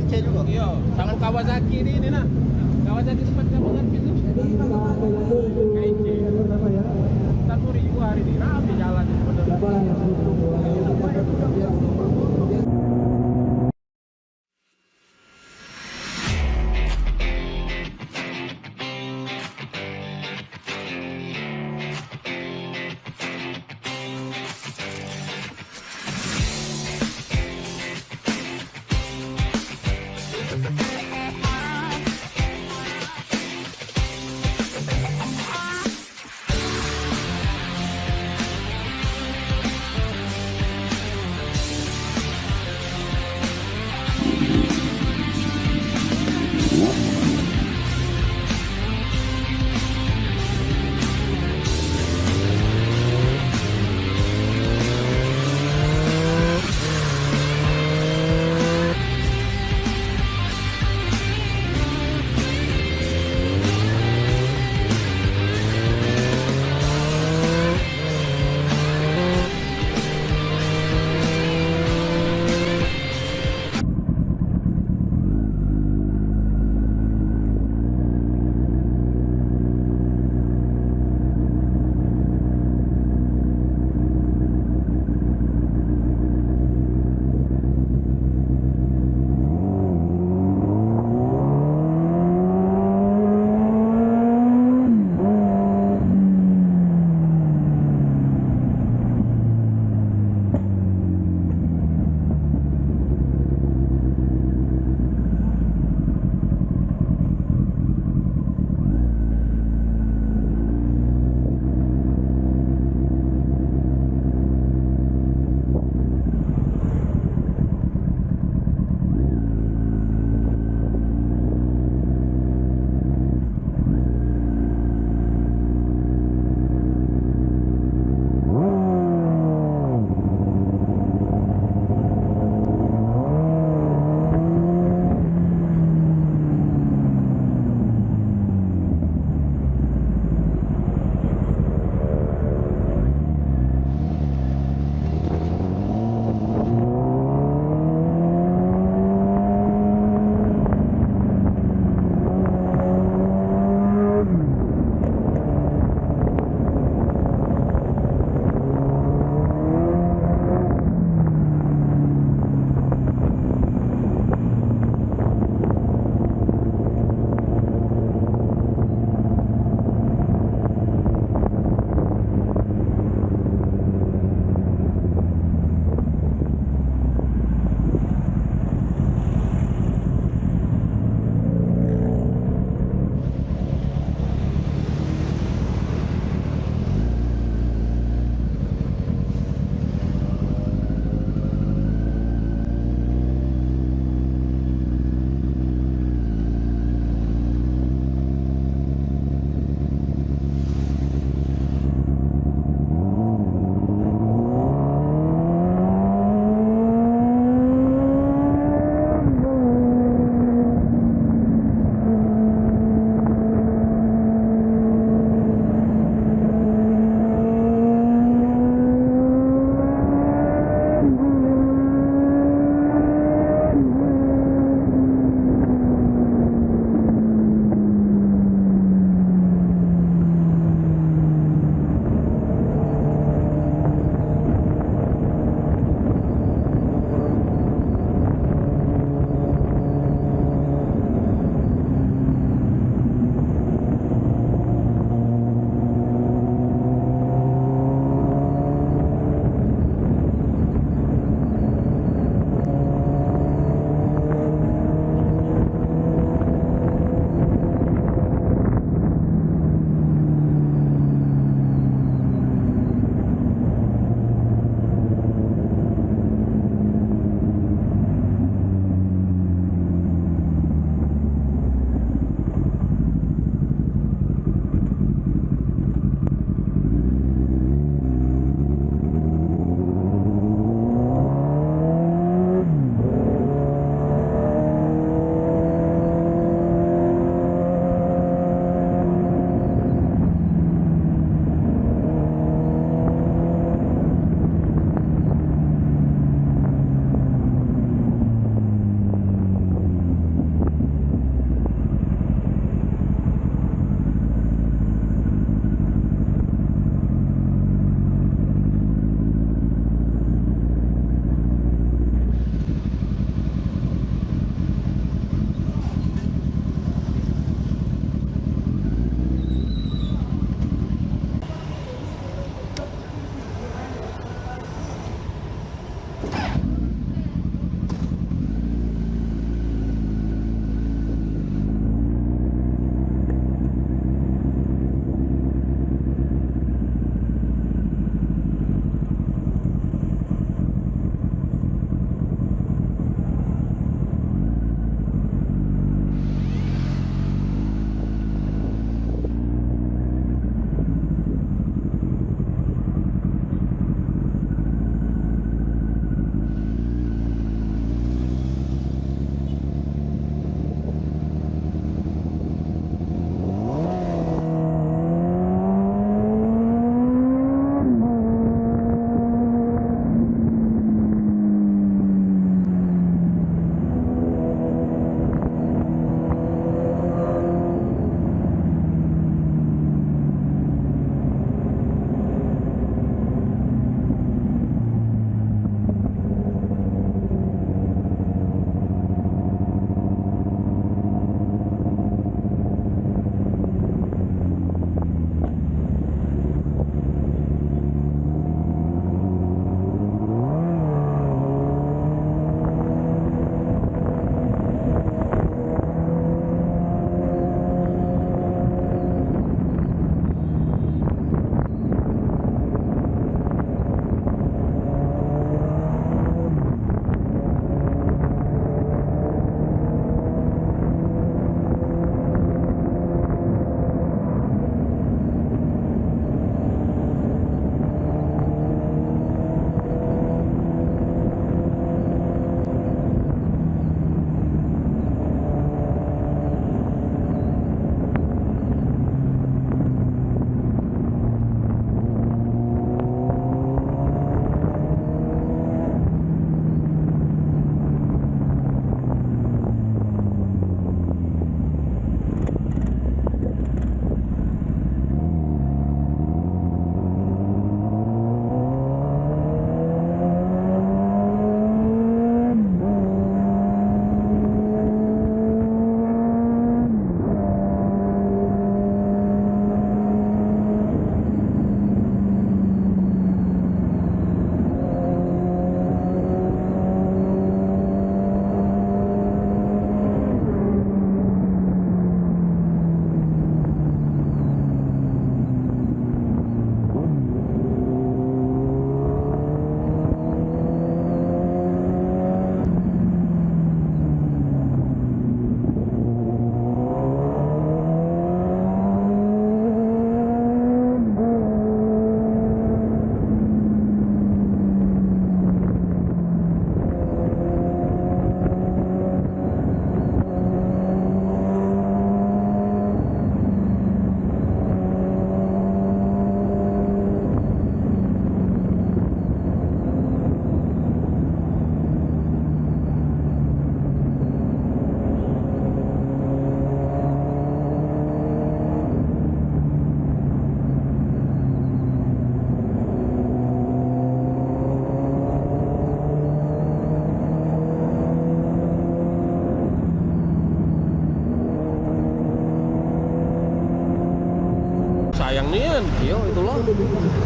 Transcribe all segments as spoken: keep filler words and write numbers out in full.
Saya juga. Iyo, samo Kawasaki ni, ni nah. Kawasaki tempat kamu ngerti tu. K I C. Satu ribu hari ni, rame jalan ni sebenarnya.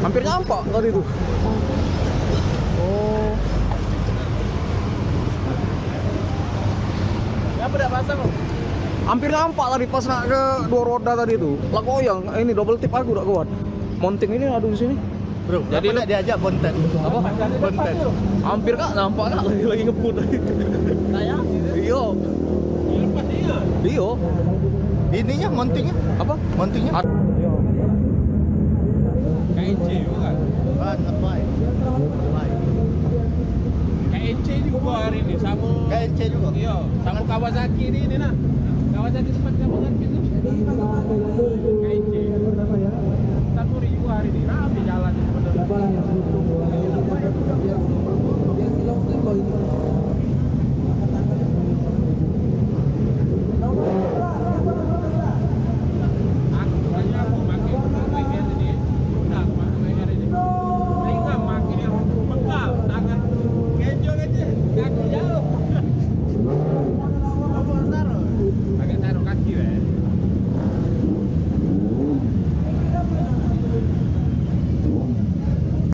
Hampir nyampak tadi tuh. Oh. Ngapa dak pasang, Om? Hampir nyampak tadi pas nak ke dua roda tadi tuh. Lah goyang, ini double tip aku dak kuat. Mounting ini aduh di sini. Bro, jadi dak diajak bontet? Apa? Bontet. Hampir kak nyampak kak lagi lagi ngebut tadi. Saya? Iyo. Lepas dia. Iyo. Ininya mountingnya? Apa? Mountingnya? At- K N C juga kan? Bukan, apa ya? Apa ya? K N C juga hari ini sama. K N C juga? Iya, sama Kawasaki ni, ni nah. Kawasaki tempat Kawasaki tu.